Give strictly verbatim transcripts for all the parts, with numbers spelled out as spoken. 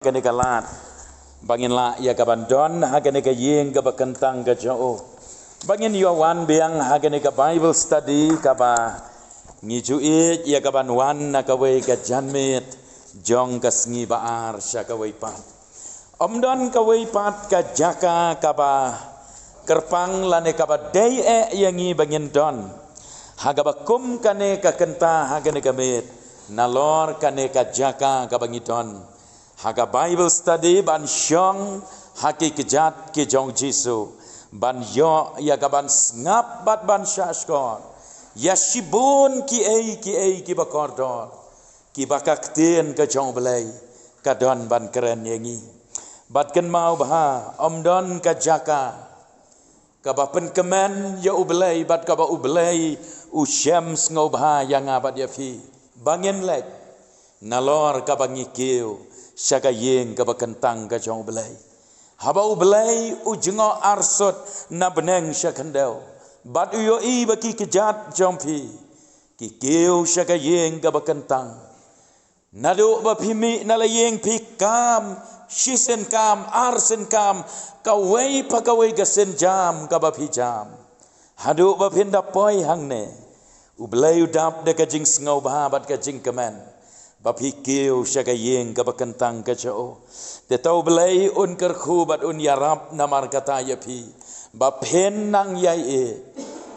kane ka lad ba ngin lah ïa ka ban don ha kane ka ïing kaba kyntang ka jong u. Ba ngin ïoh wan biang ha kane ka Bible study kaba ngi ju ïeit ïa ka ban wan na kawei ka janmiet jong ka sngi ba ar sha kawei pat. Ym don kawei pat ka jaka kaba kyrpang lane kaba dei eh ïa ngi ba ngin don ha kaba kum kane ka kynta ha kane ka miet, nalor kane ka jaka kaba ngi don ha ka Bible study ban shong ha ki kjat ki jong Jisu, ban ïoh ïa ka ban sngap bad ban shahshkor ïa shibun kiei kiei kiba kordor kiba ka ktien ka jong U Blei ka don ban kren ïa ngi. Bad kynmaw bha, ym don ka jaka kaba pynkmen ïa U Blei bad kaba U Blei u shem sngewbha ïa nga bad ïa phi ba ngin leit nalor kaba ngi kiew sha ka ïing kaba kyntang ka jong U Blei. Haba U Blei u jngoh arsut na bneng sha khyndew bad u ïohi ba ki kjat jong phi ki kiew sha ka ïing kaba kyntang. Naduh ba phi mih na la ïing phi kam shisien kam arsien kam, kawei pa kawei ka sienjam kaba phi jam. Haduh ba phin da poi hangne, U Blei u dap da ka jingsngewbha bad ka jingkmen ba phi kiew sha ka ïing kaba kyntang ka jong u. Te to U Blei un kyrkhu bad un ïarap namar kata ïa phi ba phin nang ïai ïeit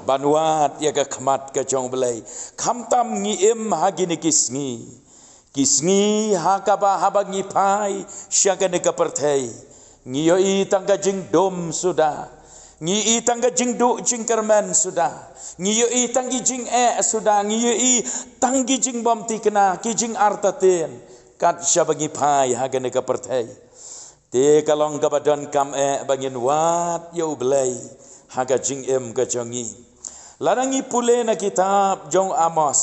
ban wad ïa ka khmat ka jong U Blei. Khamtam ngi im ha kine ki sngi, ki sngi ha kaba haba ngi phai sha kane ka pyrthei, ngi ïohi tang ka jingdum suda, ngi ïohi tang ka jingduh jingkyrmen suda, ngi ïohi tang ki jingeh suda, ngi ïohi tang ki jingbym thikna, ki jingartatien kat shaba ngi phai ha kane ka pyrthei. Te ka long kaba donkam eh ba ngin wad ïa U Blei ha ka jingim ka jong ngi. Lada ngi pule na kitab jong Amos,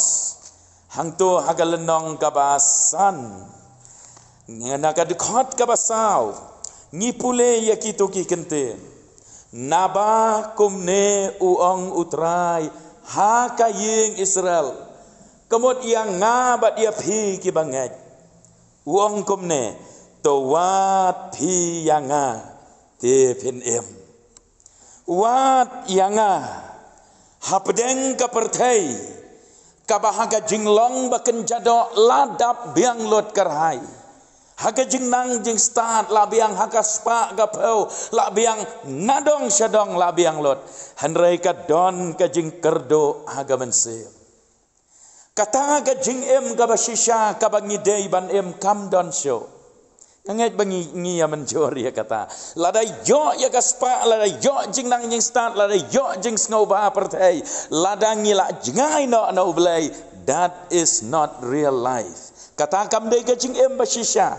hangto ha ka lynnong kaba san, na ka dkhot kaba saw, ngi pule ïa kito ki kyntien. Naba kumne u ong U Trai ha ka ïing Israel, ka mut ïa nga bad ïa phi kiba ngeit. U ong kumne, to wad phi ïa nga te phin im. Wad ïa nga hapdeng ka pyrthei kaba ha ka jinglong ba kynja doh la dap biang lut kyrhai. Ha ka jingnang jingstad la biang, ha ka spah ka phew la biang, na dong sha dong la biang lut. Hynrei ka don ka jingkyrduh ha ka mynsiem. Kata ka jingim kaba shisha kaba ngi dei ban im kam don shuh. Nga ngeit ba ngi, ngi ïa mynjur ïa kata. Lada ïoh ïa ka spah, lada ïoh jingnang jingstad, lada ïoh jingsngewbha pyrthei, lada ngi la jngai noh na U Blei, that is not real life. Kata kam dei ka jingim ba shisha.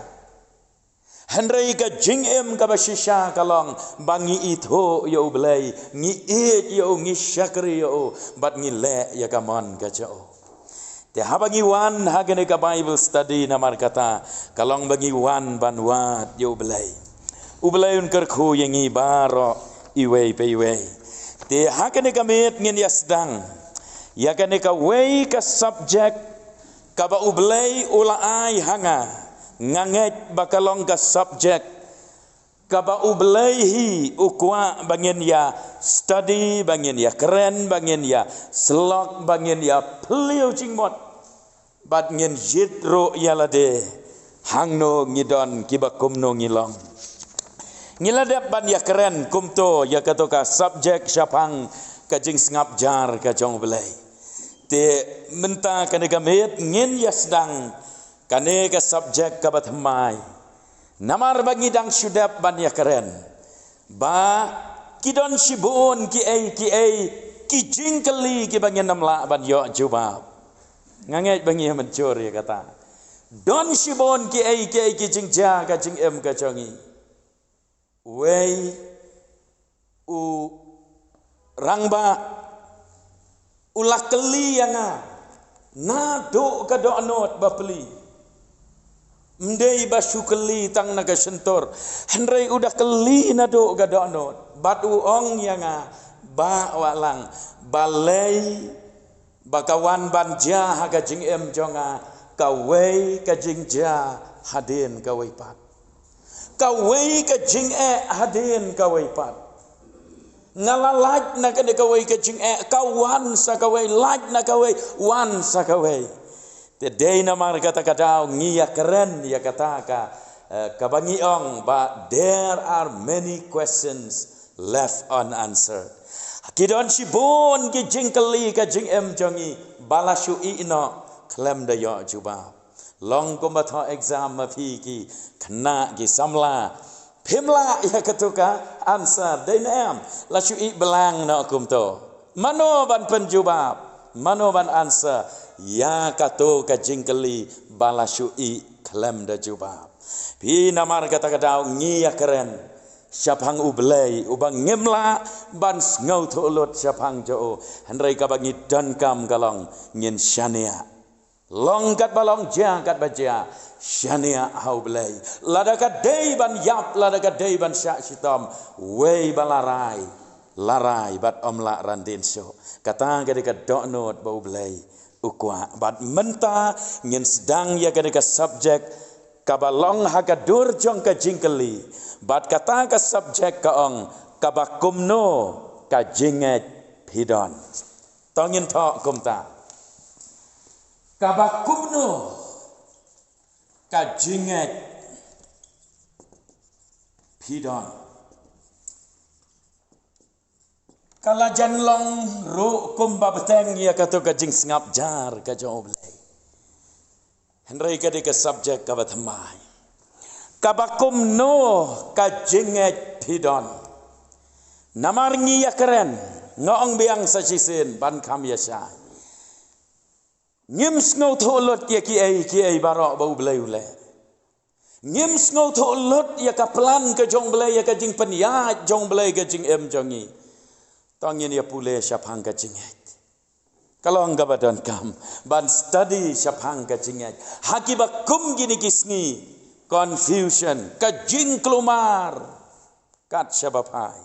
Hynrei ka jingim kaba shisha ka long ba ngi ithuh ïa U Blei, ngi ïeit ïa u, ngi shakri ïa u, bad ngi leh ïa ka mon ka jong u. Te haba ngi wan ha kane ka Bible study, namar kata ka long ba ngi wan ban wad ïa U Blei. U Blei un kyrkhu ïa ngi baroh iwei pa iwei. Te ha kane ka miet ngin ïa sdang ïa kane kawei ka subject kaba U Blei u la ai ha nga. Nga ngeit ba ka long ka subject kaba U Blei hi u kwah ba ngin ïa study, ba ngin ïa kren, ba ngin ïa slok, ba ngin ïa plie jingmut, bad ngin jied ruh ïa lade hangno ngi don kiba kumno ngi long. Ngi la dep ban ïa kren kumto ïa kato ka subject shaphang ka jingsngap jar ka jong U Blei. Te mynta kane ka miet ngin ïa sdang kane ka subject kaba thymmai. Namar ba ngi dang shu dep ban ïa kren ba ki don shibun kiei kiei ki jingkylli kiba ngin ym lah ban ïoh jubab. Nga ngeit ba ngi ïa mynjur ïa kata. Don shibun kiei kiei ki jingjia ka jingim ka jong ngi. Wei u rangbah u la kylli ïa nga naduh ka dohnud ba plie. Ym dei ba shu kylli tang na ka shyntur, hynrei u da kylli naduh ka dohnud bad u ong ïa nga, Bah Wahlang, balei ba ka wan ban jia ha ka jingim jong nga kawei ka jingjia hadien kawei pat? Kawei ka jingeh hadien kawei pat. Nga la lait na kane kawei ka jingeh, ka wan sa kawei, lait na kawei, wan sa kawei. Te dei namar kata ka daw ngi ïa kren ïa kata ka, eh, kaba ngi ong ba there are many questions left unanswered. Ki don shibun ki jingkylli ka jingim jong ngi ba la shu ïeh noh khlem da ïoh jubab. Long kumba thoh exam ma phi ki khynnah ki samla. Phim lah ïa kato ka answer, dei ne em? La shu ïeh blank noh kumto. Mano ban pynjubab? Mano ban answer ïa kato ka jingkylli ba la shu ïeh khlem da jubab? Phi, namar kata ka daw ngi ïa kren shaphang U Blei uba ngim lah ban sngewthuh lut shaphang jong u. Hynrei kaba ngi donkam ka long ngin shaniah. Long katba long, jia katba jia, shaniah ha U Blei. Lada ka dei ban ïap, lada ka dei ban shah shitom, wei ba la rai, la rai bad ym lah ran dien shuh. Kata ka dei ka dohnud ba U Blei u kwah. Bad mynta ngin sdang ïa ka dei ka subject kaba long ha ka dur jong ka jingkylli. Bad kata ka subject ka ong, kaba kumno ka jingngeit phi don. To ngin thoh kumta. Kaba kumno ka jingngeit phi don. Ka la jan long ruh kumba bteng ïa kato ka jingsngap jar ka jong U Blei. Hynrei ka dei ka subject kaba thymmai. Kaba kumno ka jingngeit phi don. Namar ngi ïa kren, nga ong biang sa shisien ban kham ïa shai. Ngim sngewthuh lut ïa kiei kiei baroh ba U Blei u leh. Ngim sngewthuh lut ïa ka plan ka jong U Blei, ïa ka jingpynïaid jong U Blei ka jingim jong ngi. To ngin ïa pule shaphang ka jingngeit. Ka long kaba donkam ban study shaphang ka jingngeit. Ha kiba kum kine ki sngi, confusion, ka jingkulmar kat shaba phai.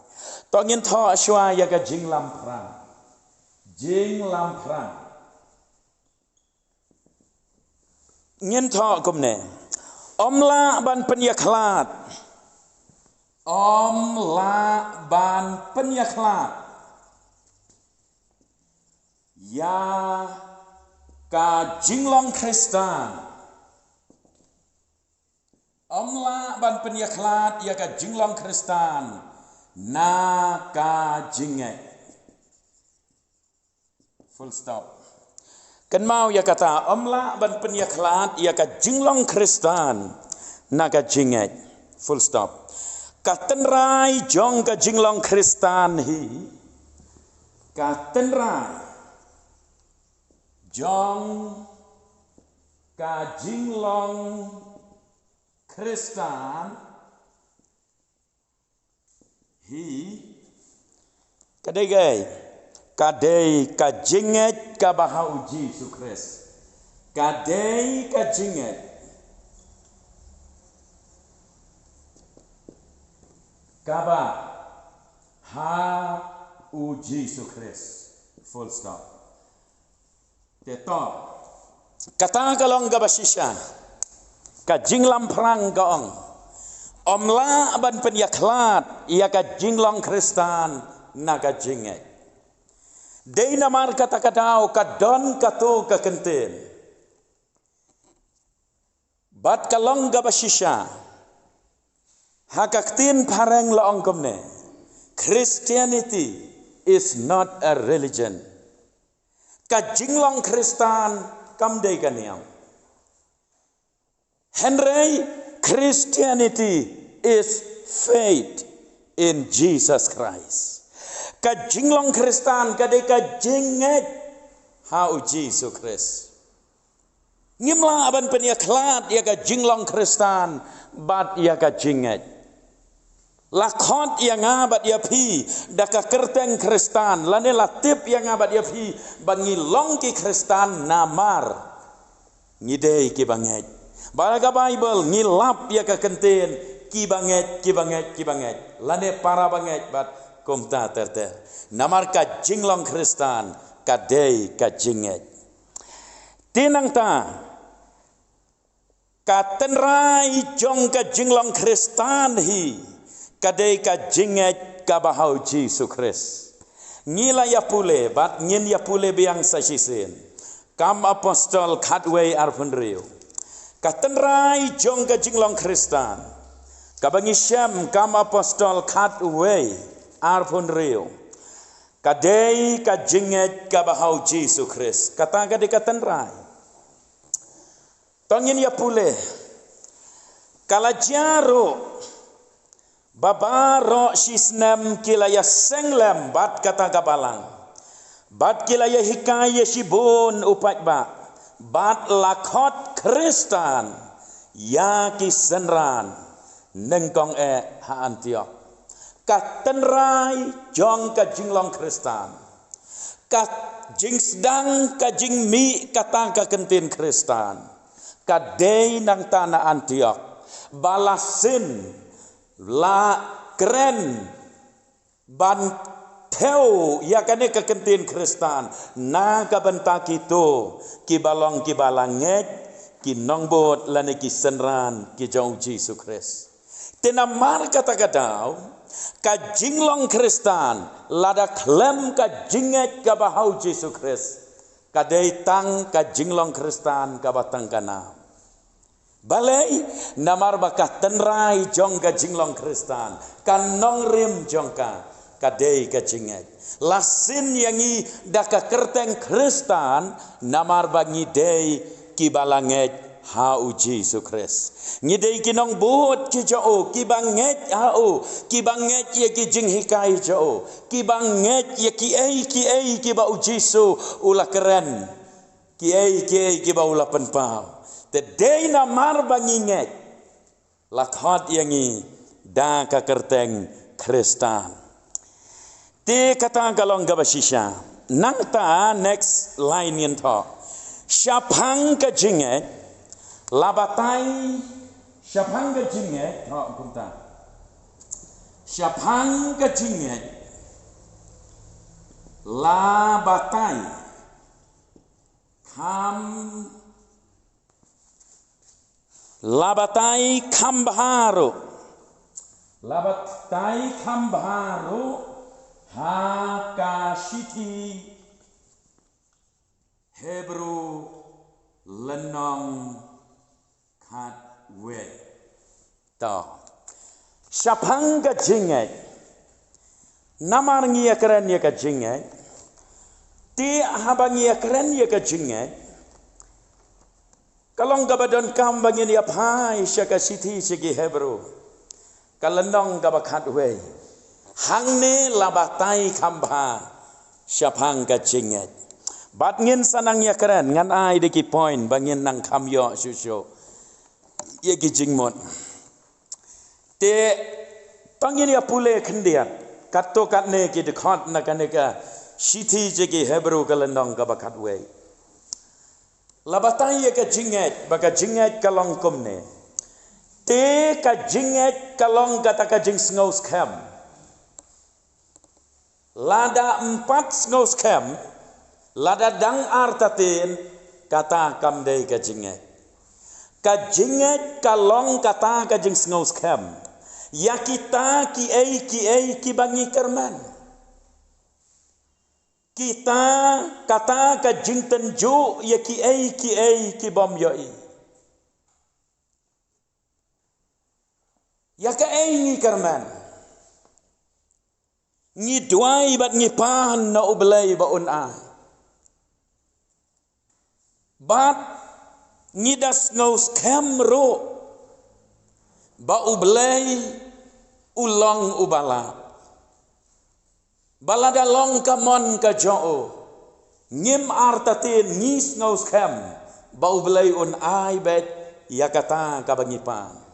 To ngin thoh shuwa ïa ka jinglamphrang. Jinglamphrang. Ngin thoh kumne. Ym lah ban pynïakhlad. Ym lah ban pynïakhlad ïa ka jinglong Khristan. Ym lah ban pynïakhlad ïa ka jinglong Khristan na ka jingngeit. Full stop. Kynmaw ïa kata, ym lah ban pynïakhlad ïa ka jinglong Khristan na ka jingngeit. Full stop. Ka tynrai jong ka jinglong Khristan hi. Ka tynrai jong ka jinglong Khristan hi. Ka dei kaei? Ka dei ka jingngeit kaba ha U Jisu Khrist. Ka dei ka jingngeit kaba ha U Jisu Khrist. Full stop. Te to, kata ka long kaba shisha. Ka jinglamphrang ka ong, ym lah ban pynïakhlad ïa ka jinglong Khristan na ka jingngeit. Dei namar kata ka daw ka don kato ka kyntien. Bad ka long kaba shisha. Ha ka ktien phareng la ong kumne, Christianity is not a religion. Ka jinglong Khristan kam dei ka niam. Hynrei Christianity is faith in Jesus Christ. Ka jinglong Khristan ka dei ka jingngeit ha U Jisu Khrist. Ngim lah ban pynïakhlad ïa ka jinglong Khristan bad ïa ka jingngeit. La khot ïa nga bad ïa phi da ka kyrteng Khristan, lane la tip ïa nga bad ïa phi ba ngi long ki Khristan namar ngi dei kiba ngeit. Ba la ka Baibl ngi lap ïa ka kyntien kiba ngeit, kiba ngeit, kiba ngeit, lane para bangeit bad kumta ter ter. Namar ka jinglong Khristan ka dei ka jingngeit. Te nangta, Ka tynrai jong ka jinglong Khristan hi ka dei ka jingngeit kaba ha u Jisu Khrist. Ngi la ïa pule bad ngin ïa pule biang sa shisien. Kam Apostol khatwei arphew hynriew. Ka tynrai jong ka jinglong Khristan kaba ngi shem, Kam Apostol khatwei arphew hynriew, ka dei ka jingngeit kaba ha u Jisu Khrist. Kata ka dei ka tynrai. To ngin ïa pule. Ka la jia ruh ba baroh shi snem ki la ïa seng lem bad kata ka balang, bad ki la ïa hikai ïa shibun u paidbah, bad la khot Khristan ïa ki synran nyngkong eh ha Antiok. Ka tynrai jong ka jinglong Khristan, ka jingsdang, ka jingmih kata ka kyntien Khristan, ka dei nangta na Antiok. Ba la sin, la kren ban thew ïa kane ka kyntien Khristan na ka bynta kito kiba long kiba la ngeit, ki nongbud lane ki synran ki jong u Jisu Khrist. Te namar kata ka daw, ka jinglong Khristan, lada khlem ka jingngeit kaba ha u Jisu Khrist, ka dei tang ka jinglong Khristan kaba tang ka nam. Balei? Namar ba ka tynrai jong ka jinglong Khristan, ka nongrim jong ka, ka dei ka jingngeit. La sin ïa ngi da ka kyrteng Khristan, namar ba ngi dei kiba la ngeit ha u Jisu Khrist. Ngi dei ki nongbud ki jong u, kiba ngeit ha u, kiba ngeit ïa ki jinghikai jong u, kiba ngeit ïa kiei kiei kiba u Jisu u la kren, kiei kiei kiba u la pynpaw. Te dei namar ba ngi ngeit, la khot ïa ngi da ka kyrteng Khristan. Te kata ka long kaba shisha. Nangta next line ngin thoh. Shaphang ka jingngeit, la batai, shaphang ka jingngeit, thoh kumta. Shaphang ka jingngeit, la batai kham La batai kham bha ruh. La batai kham bha ruh ha ka shithi Hebru lynnong khatwei. To. Shaphang ka jingngeit. Namar ngi ïa kren ïa ka jingngeit. Te haba ngi ïa kren ïa ka jingngeit, ka long kaba donkam ba ngin ïa phai sha ka shithi sha ki Hebru, ka lynnong kaba khatwei. Hangne la batai kham bha shaphang ka jingngeit. Bad ngin sa nang ïa kren, ngan ai da ki point ba ngin nang kham ïoh shuh shuh ïa ki jingmut. Te to ngin ïa pule khyndiat katto katne ki dkhot na kane ka shithi sha ki Hebru ka lynnong kaba khatwei. La batai ïa ka jingngeit, ba ka jingngeit ka long kumne. Te ka jingngeit ka long kata ka jingsngew skhem. Lada ym pat sngew skhem, lada dang artatien, kata kam dei ka jingngeit. Ka jingngeit ka long kata ka jingsngew skhem ïa kita kiei kiei kiba ngi kyrmen. Kita, kata ka jingtynjuh ïa kiei kiei ki bym ïohi. Ïa kaei ngi kyrmen? Ngi duwai bad ngi pan na U Blei ba un ai. Bad ngi da sngew skhem ruh ba U Blei u long uba lah. Ba lada long ka mon ka jong u, ngim artatien, ngi sngew skhem ba U Blei un ai beit ïa kata kaba ngi pan.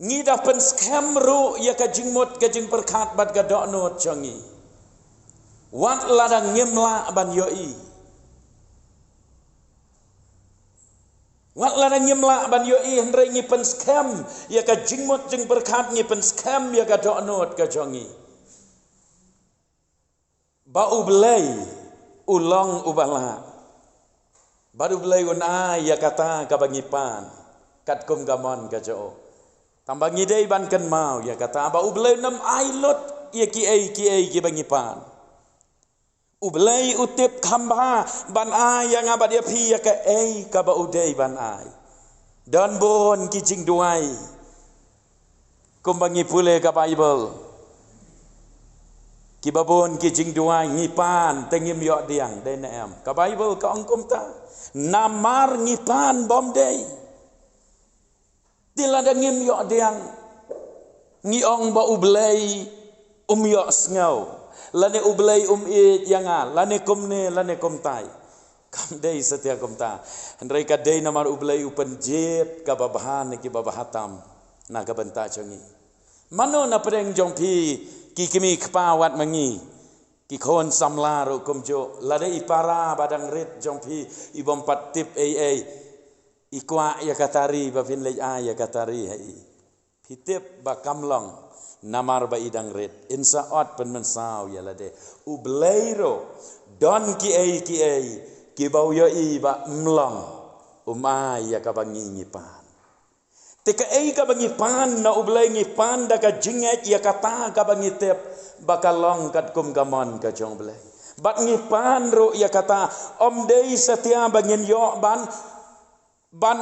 Ngi da pynskhem ruh ïa ka jingmut ka jingpyrkhat bad ka dohnud jong ngi. Wat lada ngim lah ban ïohi. Wat lada ngim lah ban ïohi, hynrei ngi pynskhem ïa ka jingmut jingpyrkhat, ngi pynskhem ïa ka dohnud ka jong ngi. Ba U Blei u long uba lah. Bad U Blei un ai ïa kata kaba ngi pan katkum ka mon ka jong u. Tangba ngi dei ban kynmaw ïa kata ba U Blei un ym ai lut ïa kiei kiei kiba ngi pan. U Blei u tip kham bha ban ai ïa nga bad ïa phi ïa kaei kaba u dei ban ai. Don bun ki jingduwai. Kumba ngi pule ka Baibl, kiba bun ki jingduwai ngi pan te ngim ïoh diang, dei ne em? Ka Baibl ka ong kumta. Namar ngi pan bym dei. Te lada ngim ïoh diang, ngi ong ba U Blei um ïoh sngew, lane U Blei um ïeit ïa nga, lane kumne lane kumtai. Kam dei satia kumta. Hynrei ka dei namar U Blei u pynjied kaba bha ne kiba bha tam na ka bynta jong ngi. Mano na pdeng jong phi, ki kmie kpa wat ma ngi, ki khun samla ruh kumjuh, lada i para ba dang rit jong phi i bym pat tip ei ei, i kwah ïa ka tari ba phin leit ai ïa ka tari ha i. Phi tip ba kam long, namar ba i dang rit. Yn sa ot pynmynsaw ïa lade. U Blei ruh don kiei kiei kiba u ïohi ba ym long, um ai ïa kaba ngi ngi pan. Te kaei kaba ngi pan na U Blei, ngi pan da ka jingngeit ïa kata kaba ngi tip ba ka long katkum ka mon ka jong U Blei. Bad ngi pan ruh ïa kata, ym dei satia ba ngin ïoh ban ban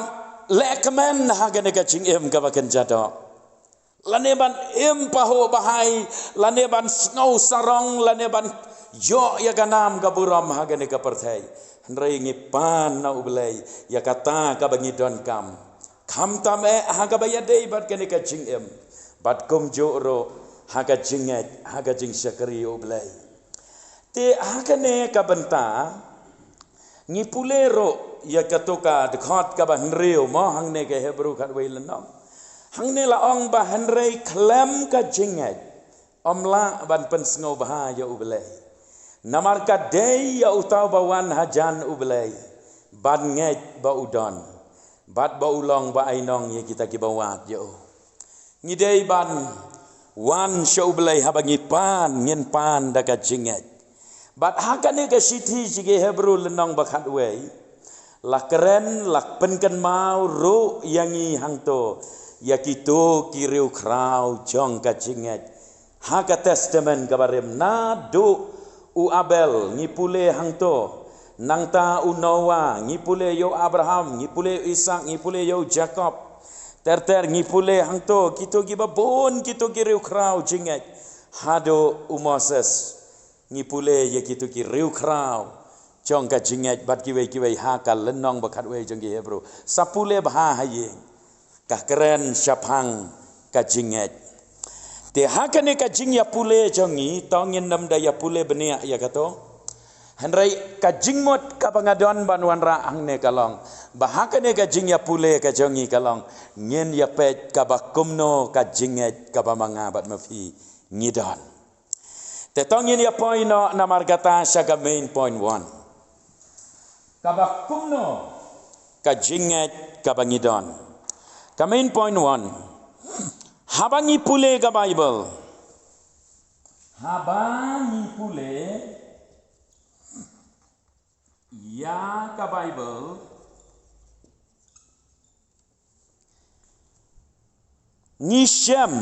lehkmen ha kane ka jingim kaba kynja doh, lane ban im pahuh bahai, lane ban sngew sarong, lane ban ïoh ïa ka nam ka burom ha kane ka pyrthei. Hynrei ngi pan na U Blei ïa kata kaba ngi donkam, khamtam eh ha kaba ïadei bad kane ka jingim, bad kumjuh ruh ha ka jingngeit, ha ka jingshakri U Blei. Te ha kane ka bynta ngi pule ruh ïa kato ka dkhot kaba hynriew mo, hangne ka Hebru khatwei lynnong. Hangne la ong ba hynrei khlem ka jingngeit ym lah ban pynsngewbha ïa U Blei. Namar ka dei ïa uta uba wan hajan U Blei ban ngeit ba u don, bad ba u long ba ainong ïa kita kiba wad ïa u. Ngi dei ban wan sha U Blei haba ngi pan, ngin pan da ka jingngeit. Bad ha kane ka shithi sha ki Hebru lynnong ba khatwei, la kren, la pynkynmaw ruh ïa ngi hangto ïa kito ki riewkhraw jong ka jingngeit ha ka Testament kaba rim, naduh u Abel ngi pule hangto, nangta u Noah ngi pule ïa u Abraham, ngi pule ïa u Isak, ngi pule ïa u Jakob. Ter ter ngi pule hangto kito kiba bun kito ki riewkhraw jingngeit, haduh u Moses. Ngi pule ïa kito ki riewkhraw jong ka jingngeit bad kiwei kiwei ha ka lynnong ba khatwei jong ki Hebru. Sa pule bha ha ïing, ka kren shaphang ka jingngeit. Te ha kane ka jingïapule jong ngi, to ngin nym da ïapule bniah ïa kato. Hynrei ka jingmut kaba nga don ban wanrah hangne ka long ba ha kane ka jingïapule ka jong ngi ka long, ngin ïapeit kaba kumno ka jingngeit kaba ma nga bad ma phi ngi don. Te to ngin ïa poi noh namar kata sha ka main point one. Kaba kumno ka jingngeit kaba ngi don. Ka main point one. Haba ngi pule ka Baibl, haba ngi pule ïa ka Baibl, ngi shem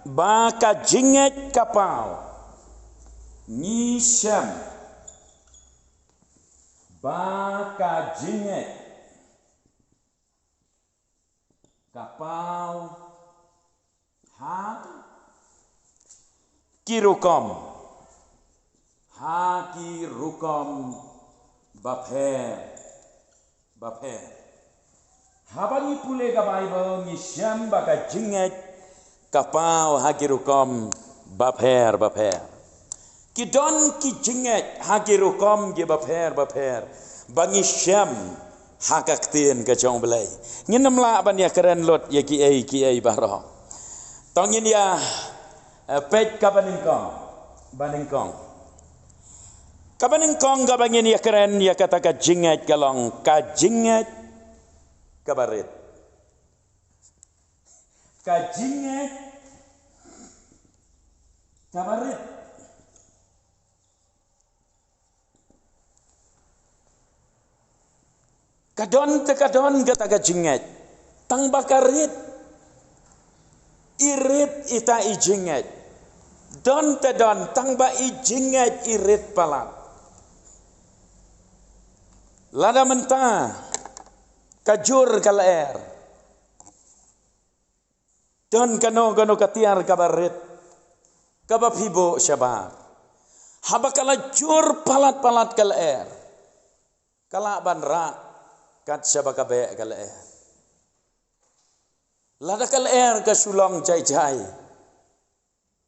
ba ka jingngeit ka paw. Ngi shem ba ka jingngeit ka paw ha ki rukom, ha ki rukom bapher bapher. Haba ngi pule ka Baibl ngi shem ba ka jingngeit ka paw ha ki rukom bapher bapher. Ki don ki jingngeit ha ki rukom ki bapher bapher ba ngi shem ha ka ktien ka jong U Blei. Ngin nym lah ban ïakren lut ïa kiei kiei baroh. To ngin ïa, eh, peit kaba nyngkong, ba nyngkong. Kaba nyngkong kaba ngin ïakren ïa kata ka jingngeit ka long ka jingngeit kaba rit. Ka jingngeit kaba rit. Ka don te ka don kata ka jingngeit. Tang ba ka rit, i rit ita i jingngeit. Don te don, tang ba i jingngeit i rit palat. Lada mynta ka jur ka lyer, don kano kano ka tiar kaba rit, kaba phi buh shabar. Haba ka la jur palat palat ka lyer, ka lah ban rah kat shaba ka beh ka lyer. Lada ka lyer ka shu long jai jai,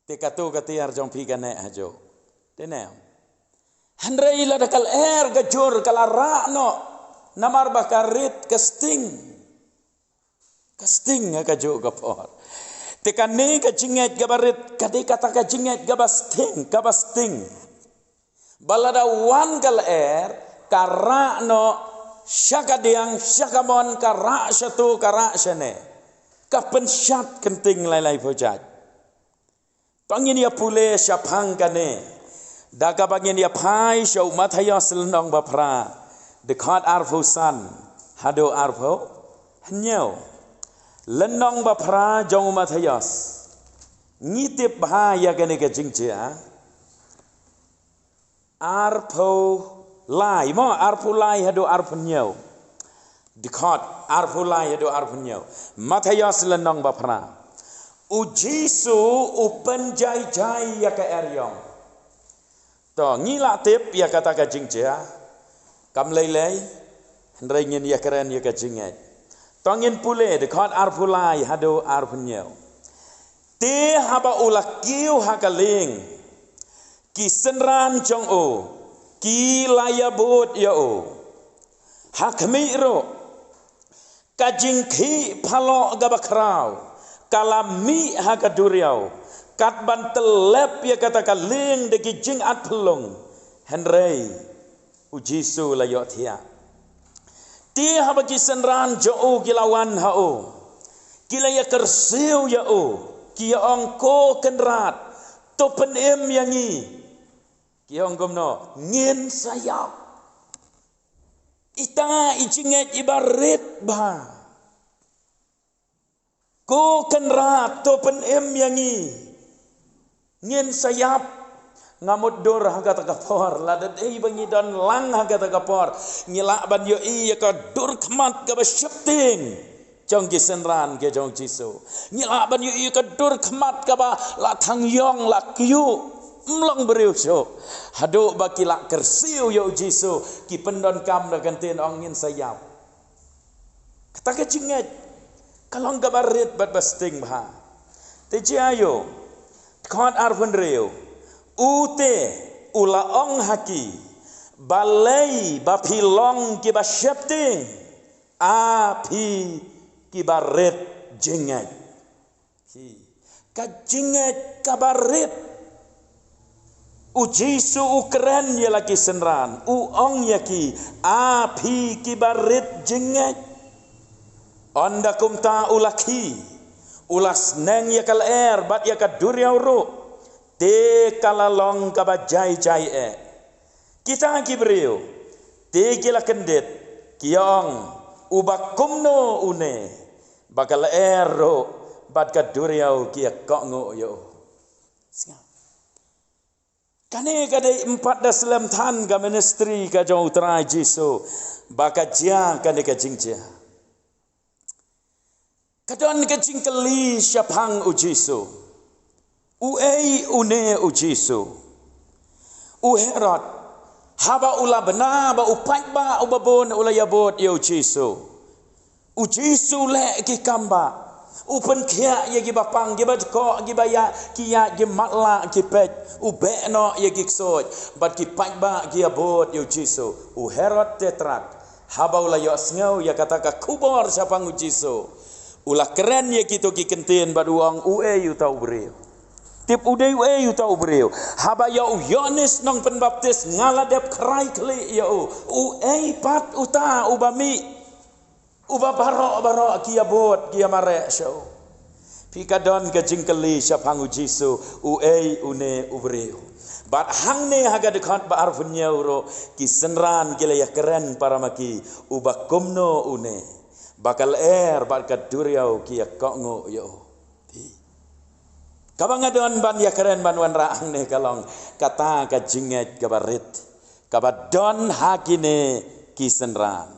te kato ka tiar jong phi ka neh hajuh. Te ne, hynrei lada ka lyer ka jur ka la rah noh, namar ba ka rit ka sting. Ka sting ha kajuh ka por. Te kane ka jingngeit kaba rit ka dei kata ka jingngeit kaba sting, kaba sting. Ba lada wan ka lyer, ka rah noh sha ka diang, sha ka mon, ka rah shato, ka rah shane. Ka pynshad kynting lai lai phew jait. To ngin ïa pule shaphang kane da kaba ngin ïa phai sha u Mathaios lynnong ba phra, dkhot arphew san haduh arphew hynñiew. Lynnong ba phra jong u Mathaios. Ngi tip bha ïa kane ka jingjia. Arphew lai, mo, arphew lai haduh arphew hynñiew. Dkhot arphew lai haduh arphew hynñiew. Mathaios lynnong ba phra. U Jisu u pynjai jai ïa ka eriong. To ngi la tip ïa kata ka jingjia. Kam lei lei, hynrei ngin ïa kren ïa ka jingngeit. To ngin pule dkhot arphew lai haduh arphew hynñiew. Te haba u la kiew ha ka lieng, ki synran jong u ki la ïabud ïa u. Ha khmih ruh, ka jingkhih phalok kaba khraw ka la mih ha ka duriaw, kat ban tyllep ïa kata ka lieng da ki jingat phyllung. Hynrei u Jisu la ïohthiah. Te haba ki synran jong u ki la wan ha u, ki la ïa kyrsiew ïa u, ki ïa ong, ko Kynrad, to pynim ïa ngi. Ki ong kumno, ngin sa ïap. Ita i jingngeit iba rit bha. Ko Kynrad, to pynim ïa ngi. Ngin sa ïap. Nga mut dur ha kata ka por, lada dei ba ngi don lang ha kata ka por, ngi lah ban ïohi ïa ka dur khmat kaba sheptieng jong ki synran ki jong Jisu. Ngi lah ban ïohi ïa ka dur khmat kaba la thang ïong, la kyiuh, ym long briew shuh. Haduh ba ki la kyrsiew ïa u Jisu, ki pyndonkam da ka ktien ong, ngin sa ïap. Kata ka jingngeit ka long kaba rit bad ba sting bha. Te jia aiu? Dkhot arphew hynriew. U te u la ong ha ki, balei ba phi long kiba sheptieng, a phi kiba rit jingngeit. Ka jingngeit kaba rit. U Jisu u kren ïa la ki synran, u ong ïa ki, a phi kiba rit jingngeit. Ynda kumta u la khie, u la sneng ïa ka lyer bad ïa ka duriaw ruh, te ka la long kaba jai jai eh. Kita ki briew te ki la kyndit, ki ong, uba kumno une, ba ka lyer ruh bad ka duriaw ki ïa kohnguh ïa u. Kane ka dei em pat da slem than ka ministry ka jong u Trai Jisu ba ka jia kane ka jingjia. Ka don ka jingkylli shaphang u Jisu. Uei une u Jisu? U Herod, haba u la bna ba u paidbah uba bun u la ïabud ïa u Jisu, u Jisu u leh ki kam ba u pynkhiah ïa kiba pang, kiba jkoh, kiba ïa, ki ïa, ki matlah, ki peit, u beh noh ïa ki ksuid, bad ki paidbah ki ïabud ïa u Jisu. U Herod Tetrak, haba u la ïohsngew ïa kata ka khubor shaphang u Jisu, u la kren ïa kito ki kyntien bad u ong, uei uta u briew? Tip u dei uei uta u briew? Haba ïa u Ïoannis Nongpynbaptis nga la dep khrai khlieh ïa u. Uei pat uta uba mih, uba baroh baroh ki ïabud ki ïamareh sha u? Phi ka don ka jingkylli shaphang u Jisu, uei une u briew. Bad hangne ha ka dkhot ba arphew hynñiew ruh, ki synran ki la ïakren para ma ki, uba kumno une. Ba ka lyer bad ka duriaw ki ïa kohnguh ïa u. Phi. Kaba nga don ban ïakren ban wanrah hangne ka long, kata ka jingngeit kaba rit. Kaba don ha kine ki synran.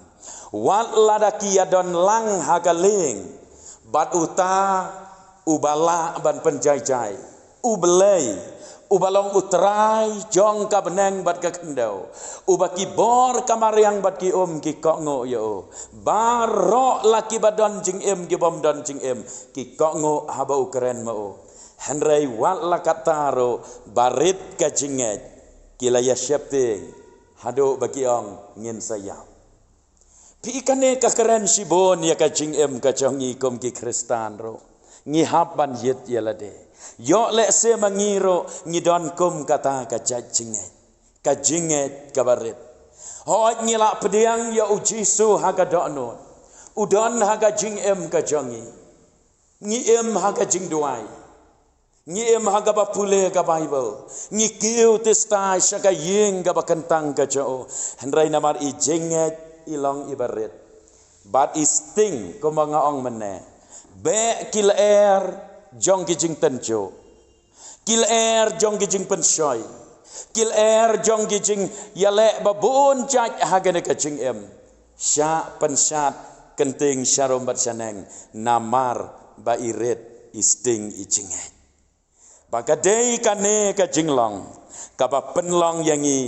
Wat lada ki ïa don lang ha ka lieng. Bad uta uba lah ban pynjai jai. U Blei. Uba long u Trai jong ka bneng bad ka khyndew. Uba ki bor ka mariang bad ki um ki kohnguh ïa u. Baroh la kiba don jingim ki bym don jingim. Ki kohnguh haba u kren ma u. Hynrei wat la katta ruh ba rit ka jingngeit. Ki la ïa sheptieng. Haduh ba ki ong ngin sa ïap. Phi kane ka kren shibun ïa ka jingim ka jong ngi kum ki Khristan ruh. Ngi hap ban ïit ïa lade. Ïoh lehse ma ngi ruh ngi don kum kata ka jait jingngeit. Ka jingngeit kaba rit. Hooid ngi la pdiang ïa u Jisu ha ka dohnud. U don ha ka jingim ka jong ngi. Ngi im ha ka jingduwai. Ngi im ha kaba pule ka Baibl. Ngi kiew tista sha ka ïing kaba kyntang ka jong u. Hynrei namar i jingngeit i long iba rit. Bad i sting kumba nga ong mynne. Beh ki lyer jong ki jingtynjuh. Ki lyer jong ki jingpynshoi. Ki lyer jong ki jingïaleh ba bun jait ha kane ka jingim. Shah pynshad kynting sharum bad shaneng namar ba i rit i sting i jingngeit. Ba ka dei kane ka jinglong kaba pynlong ïa ngi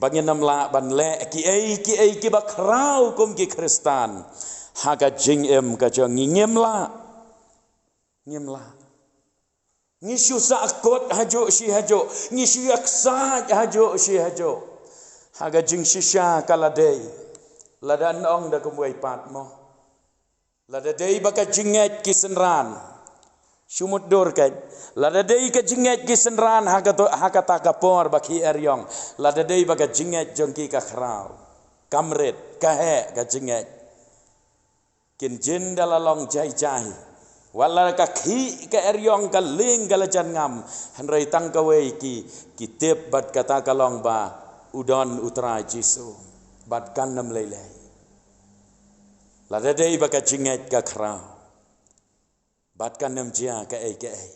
ba ngin ym lah ban leh kiei kiei kiba khraw kum ki Khristan. Ha ka jingim ka jong ngi ngim lah. Ngim lah. Ngi shu sahkut hajuh shi hajuh. Ngi shu ïaksaid hajuh shi hajuh. Ha ka jingshisha ka la dei. Lada ong da kumwei pat mo. Lada dei ba ka jingngeit ki synran. Shu mutdur keiñ. Lada dei ka jingngeit ki synran ha ka to, ha kata ka por ba ki eriong. Lada dei ba ka jingngeit jong ki ka khraw. Kam rit, ka heh ka jingngeit. Kin jin da la long jai jai. Wat la ka khih ka eriong ka lieng ka la jan ngam. Hynrei tang kawei ki, ki tip bad kata ka long ba u don u Trai Jisu. Bad kan ym lei lei. Lada dei ba ka jingngeit ka khraw. Bad kan ym jia kaei kaei.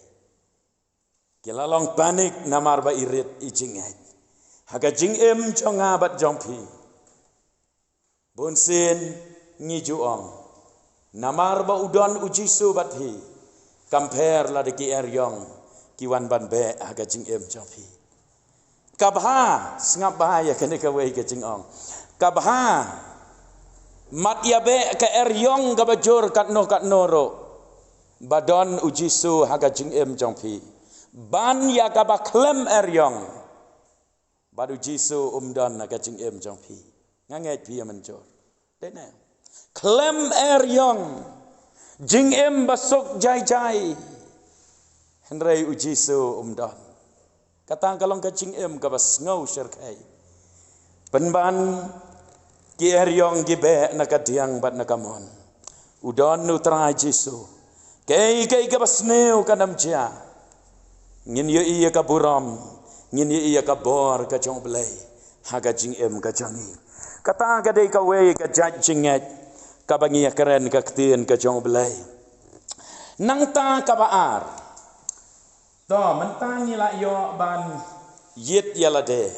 Ki la long panik namar ba i rit i jingngeit. Ha ka jingim jong nga bad jong phi. Bun sien ngi ju ong. Namar ba u don u Jisu bad phi. Kam pher lada ki eriong ki wan ban beh ha ka jingim jong phi. Ka bha, sngap bha ïa kane kawei ka jingong. Ka bha, mat ïa beh ka eriong kaba jur katno katno ruh. Ba don u Jisu ha ka jingim jong phi. Ban ïa kaba khlem eriong. Bad u Jisu um don ha ka jingim jong phi. Nga ngeit phi ïa mynjur. Dei ne. Khlem eriong. Jingim ba suk jai jai. Hynrei u Jisu um don. Kata ka long ka jingim kaba sngew shyrkhei. Pynban ki eriong ki beh na ka diang bad na ka mon. U don u Trai Jisu. Kaei kaei kaba sniew kan ym jia. Ngin ïohi ïa ka burom. Ngin ïohi ïa ka bor ka jong u Blei. Ha ka jingim ka jong ngi. Kata ka dei kawei ka jait jingngeit. Kaba ngi ïakren ka ktien ka jong u Blei. Nangta kaba ar. To, mynta ngi la ïoh ban ïit ïa lade.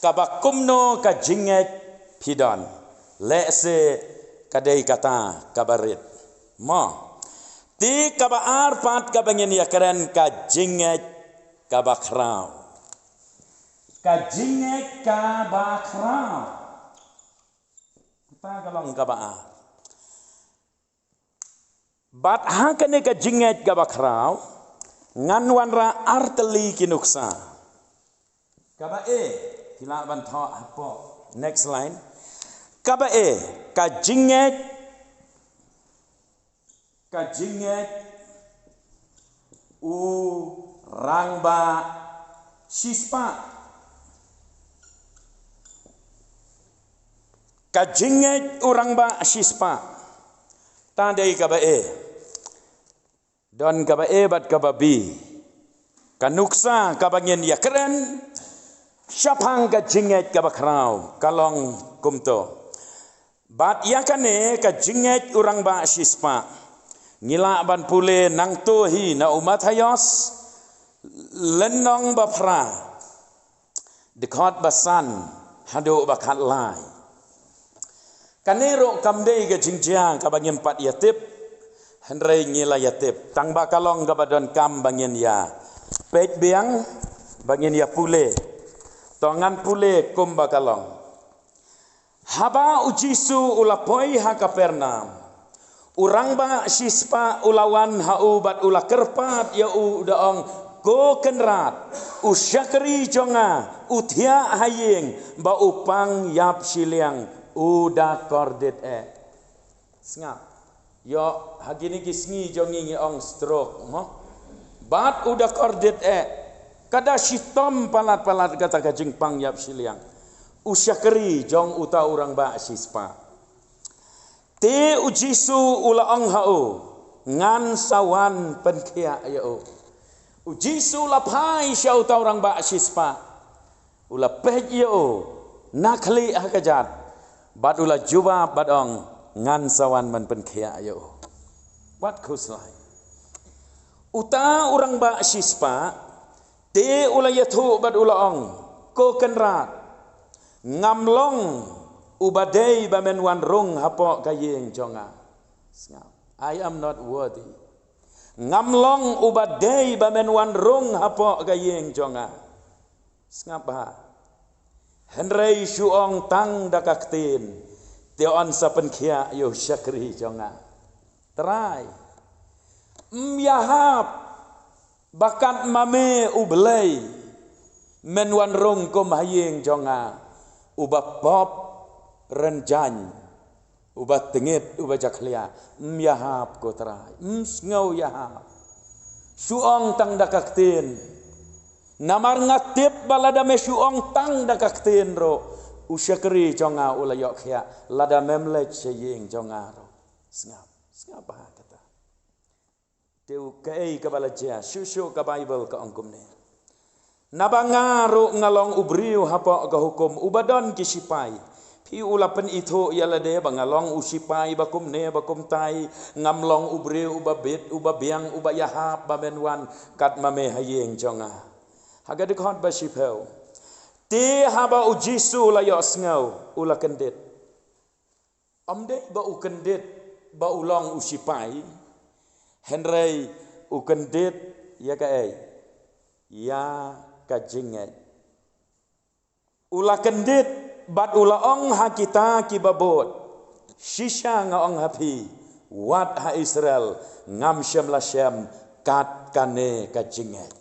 Kaba kumno ka jingngeit phi don. Lehse ka dei kata kaba rit. Mo. Te kaba ar pat kaba ngin ïakren ka jingngeit kaba khraw. Ka jingngeit kaba khraw. Kata ka long kaba ar. Bad ha kane ka jingngeit kaba khraw, ngan wanrah artylli ki nuksa. Kaba A, phi lah ban thoh hapoh. Next line. Kaba A, ka jingngeit, ka jingngeit u rangbah shispah. Ka jingngeit u rangbah shispah. Ta dei kaba A. Don kaba A bad kaba B. Ka nuksa kaba ngin ïakren shaphang ka jingngeit kaba khraw ka long kumto. Bad ïa kane ka jingngeit u rangbah shispah, ngi lah ban pule nangto hi na u Mathaios lynnong ba phra, dkhot ba san haduh ba khatlai. Kane ruh kam dei ka jingjia kaba ngim pat ïa tip, hynrei ngi la ïa tip tang ba ka long kaba donkam ba ngin ïa peit biang, ba ngin ïa pule. To ngan pule kumba ka long. Haba u Jisu u la poi ha Kapernaum, u rangbah shispah u la wan ha u bad u la kyrpad ïa u, u da ong, "Ko Kynrad, u shakri jong nga u thiah ha ïing ba u pang ïap shiliang, u da kordit eh." Sngap. Ïoh, ha kine ki sngi jong ngi ngi ong stroke, mo? Bad u da kordit eh. Ka da shitom palat-palat kata ka jingpang ïap shiliang. U shakri jong uta u rangbah shispah. Te u Jisu u la ong ha u, "Ngan sa wan pynkhiah ïa u." U Jisu u la phai sha uta u rangbah shispah. U la peit ïa u na khlieh ha kjat bad u la jubab bad ong, "Ngan sa wan ban pynkhiah ïa u." Wat khuslai. Uta u rangbah shispah te u la ïathuh bad u la ong, "Ko Kynrad, ngam long uba dei ba men wan rung hapoh ka ïing jong nga." Sngap. "I am not worthy." Ngam long uba dei ba men wan rung hapoh ka ïing jong nga. Sngap bha. Hynrei shu ong tang da ka ktien, te yn sa pynkhiah ïa u shakri jong nga. Trai, ym ïahap ba kat ma me u Blei men wan rung kum ha ïing jong nga, uba pop rynjang, uba tngit, uba jakhlia. Ym ïahap ko Trai, ym sngew ïahap. Shu ong tang da ka ktien. Namar nga tip ba lada me shu ong tang da ka ktien ruh, u shakri jong nga u la ïoh khiah, lada mem leit sha ïing jong nga ruh. Sngap, sngap bha kata. Te u kaei kaba la jia, shuh shuh ka Baibl ka ong kumne. Naba nga ruh nga long u briew hapoh ka hukum uba don ki sipai. Phi u la pynithuh ïa lade ba nga long u sipai ba kumne ba kumtai, ngam long u briew uba bit, uba biang, uba ïahap ba men wan kat ma me ha ïing jong nga. Ha ka dkhot ba shiphew. Te haba u Jisu u la ïohsngew, u la kyndit. Ym dei ba u kyndit ba u long u sipai, hynrei u kyndit ïa kaei? Ïa ka jingngeit. U la kyndit bad u la ong ha kita kiba bud, "Shisha nga ong ha phi, wat ha Israel ngam shym la shem kat kane ka jingngeit."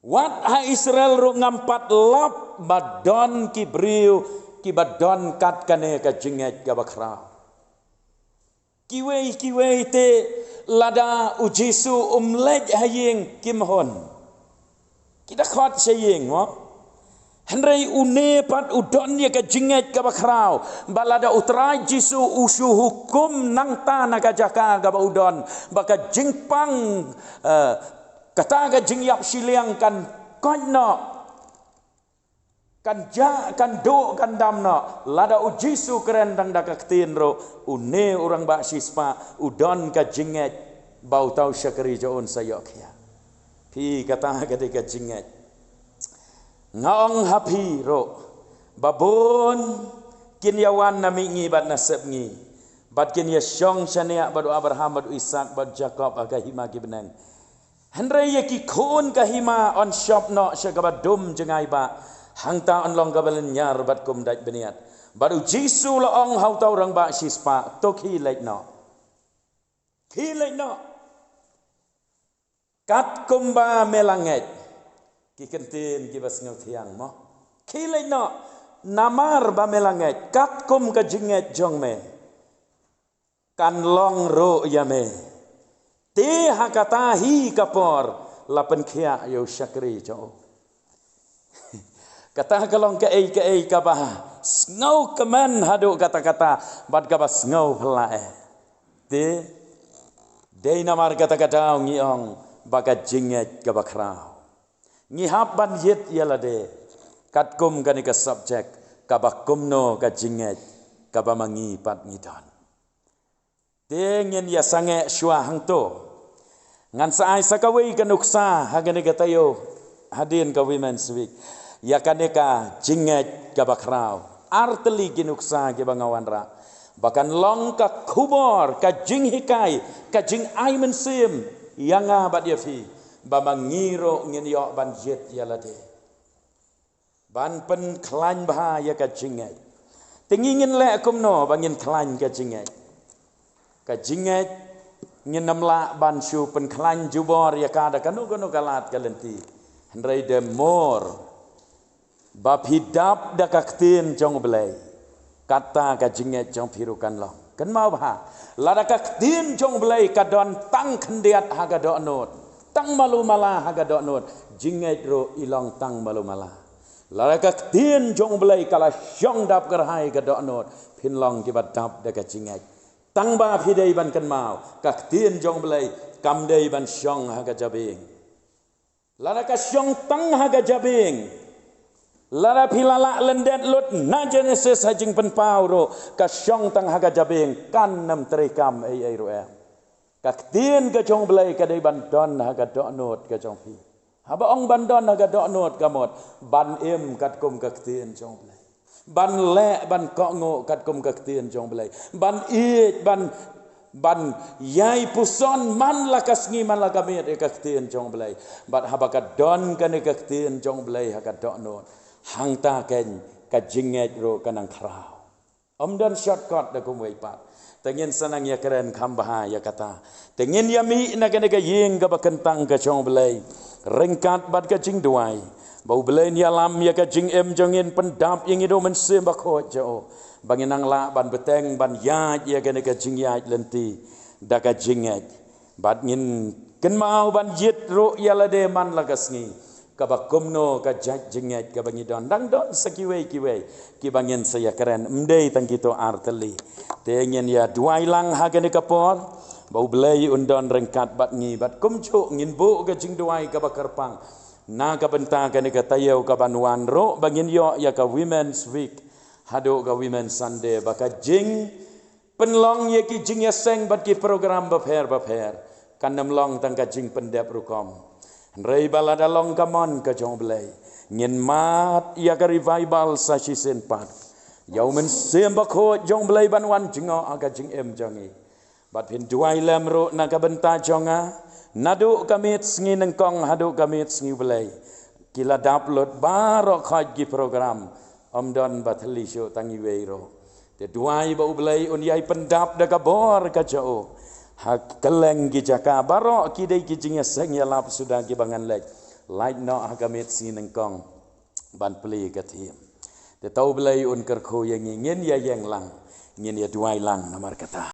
Wat ha Israel ruh ngam pat lap ba don ki briew kiba don kat kane ka jingngeit kaba khraw. Kiwei kiwei te lada u Jisu um leit ha ïing kim hun. Ki da khot sha ïing mo. Hynrei une pat u don ïa ka jingngeit kaba khraw ba lada u Trai Jisu u shu hukum nangta na ka jaka kaba u don, ba ka jingpang, eh, kata ka jingïap shiliang kan koit noh, kan jah, kan duh, kan dam noh. Lada u Jisu kren tang da ka ktien ruh, une u rangbah shispah u don ka jingngeit ba uta u shakri jong u un sa ïoh khiah. Phi, kata ka dei ka jingngeit. Nga ong ha phi ruh, ba bun kin ïa wan na mihngi bad na sepngi, bad kin ïa shong shaniah bad u Abraham bad u Isak bad u Jakob ha ka hima ki bneng. Hynrei ïa ki khun ka hima yn shop noh sha kaba dum jngai bah, hangta yn long kaba lynñiar bad kum dait bniat. Bad u Jisu u la ong ha uta u rangbah shispah, "To khie leit noh. Khie leit noh. Katkum ba me la ngeit." Ki kyntien kiba sngewthiang mo. "Khie leit noh. Namar ba me la ngeit, katkum ka jingngeit jong me, kan long ruh ïa me." Te ha kata hi ka por la pynkhiah ïa u shakri jong u. Kata ka long kaei kaei kaba sngewkmen haduh katta katta bad kaba sngewphylla eh. Te Dei namar kata ka daw ngi ong ba ka jingngeit kaba khraw. Ngi hap ban ïit ïa lade katkum kane ka subject, kaba kumno ka jingngeit kaba ma ngi pat ngi don. Te ngin ïa sangeh shuwa hangto. Ngan sa ai sa kawei ka nuksa ha kane ka taïew hadien ka Women's Week ïa kane ka jingngeit kaba khraw. Ar tylli ki nuksa kiba nga wanrah ba kan long ka khubor, ka jinghikai, ka jingai mynsiem ïa nga bad ïa phi, ba ma ngi ruh ngin ïoh ban ïit ïa lade ban pynkhlaiñ bha ïa ka jingngeit. Te ngi ngin leh kumno ba ngin khlaiñ ka jingngeit? Ka jingngeit ngin ym lah ban shu pynkhlaiñ jubor ïa ka da kano kano ka lad ka lynti. Hynrei dei mor ba phi dap da ka ktien jong U Blei, kata ka jingngeit jong phi ruh kan long. Kynmaw bha, lada ka ktien jong U Blei ka don tang khyndiat ha ka dohnud, tang malu mala ha ka dohnud, jingngeit ruh i long tang malu mala. Lada ka ktien jong U Blei ka la shong dap kyrhai ka dohnud, phin long kiba dap da ka jingngeit. Tang ba phi dei ban kynmaw, ka ktien jong U Blei kam dei ban shong ha ka jabieng. Lada ka shong tang ha ka jabieng, lada phi la lah lyndet lut na Genesis ha Jingpynpaw ruh, ka shong tang ha ka jabieng, kan ym treikam ei ei ruh em. Ka ktien ka jong U Blei ka dei ban don ha ka dohnud ka jong phi. Haba ong ban don ha ka dohnud ka mut ban im katkum ka ktien jong U Blei, ban leh, ban kohnguh katkum ka ktien jong U Blei, ban ïeit, ban ban ïai puson man la ka sngi man la ka miet ïa ka ktien jong U Blei. Bad haba ka don kane ka ktien jong U Blei ha ka dohnud, hangta keiñ ka jingngeit ruh ka nang khraw. Ym don shortcut da kumwei pat. Te ngin sa nang ïakren kham bha ïa kata. Te ngin ïa mih na kane ka ïing kaba kyntang ka jong U Blei ryngkat bad ka jingduwai ba U Blei un ïalam ïa ka jingim jong ngi, pyndap ïa ngi da U Mynsiem Bakhuid jong u, ba ngin nang lah ban bteng ban ïaid ïa kane ka jingïaid lynti da ka jingngeit. Bad ngin kynmaw ban ïit ruh ïa lade man la ka sngi, kaba kumno ka jait jingngeit kaba ngi don. Dang don sa kiwei kiwei kiba ngin sa ïakren, ym dei tang kito ar tylli. Te ngin ïa duwai lang ha kane ka por ba U Blei un don ryngkat bad ngi, bad kumjuh ngin buh ka jingduwai kaba kyrpang na ka bynta kane ka taïew kaban wan ruh ba ngin ïoh ïa ka Women's Week haduh ka Women's Sunday, ba ka jingpynlong ïa ki jingïaseng bad ki program bapher bapher kan ym long tang ka jingpyndep rukom. Hynrei ba lada long ka mon ka jong U Blei, ngin mad ïa ka revival sa shisien pat, ïa U Mynsiem Bakhuid jong U Blei ban wan jngoh ha ka jingim jong ngi. Bad phin duwai lem ruh na ka bynta jong nga, naduh ka miet sngi nyngkong haduh ka miet sngi U Blei. Ki la dap lut baroh khoit ki program, ym don ba thylli shuh tang iwei ruh. Te duwai ba U Blei un ïai pyndap da ka bor ka jong u ha kylleng ki jaka baroh. Ki dei ki jingïaseng ïalap suda kiba ngan leit, lait noh ha ka miet sngi nyngkong ban plie ka theme. Te to U Blei un kyrkhu ïa ngi. Ngin ïa ïeng lang, ngin ïa duwai lang namar kata.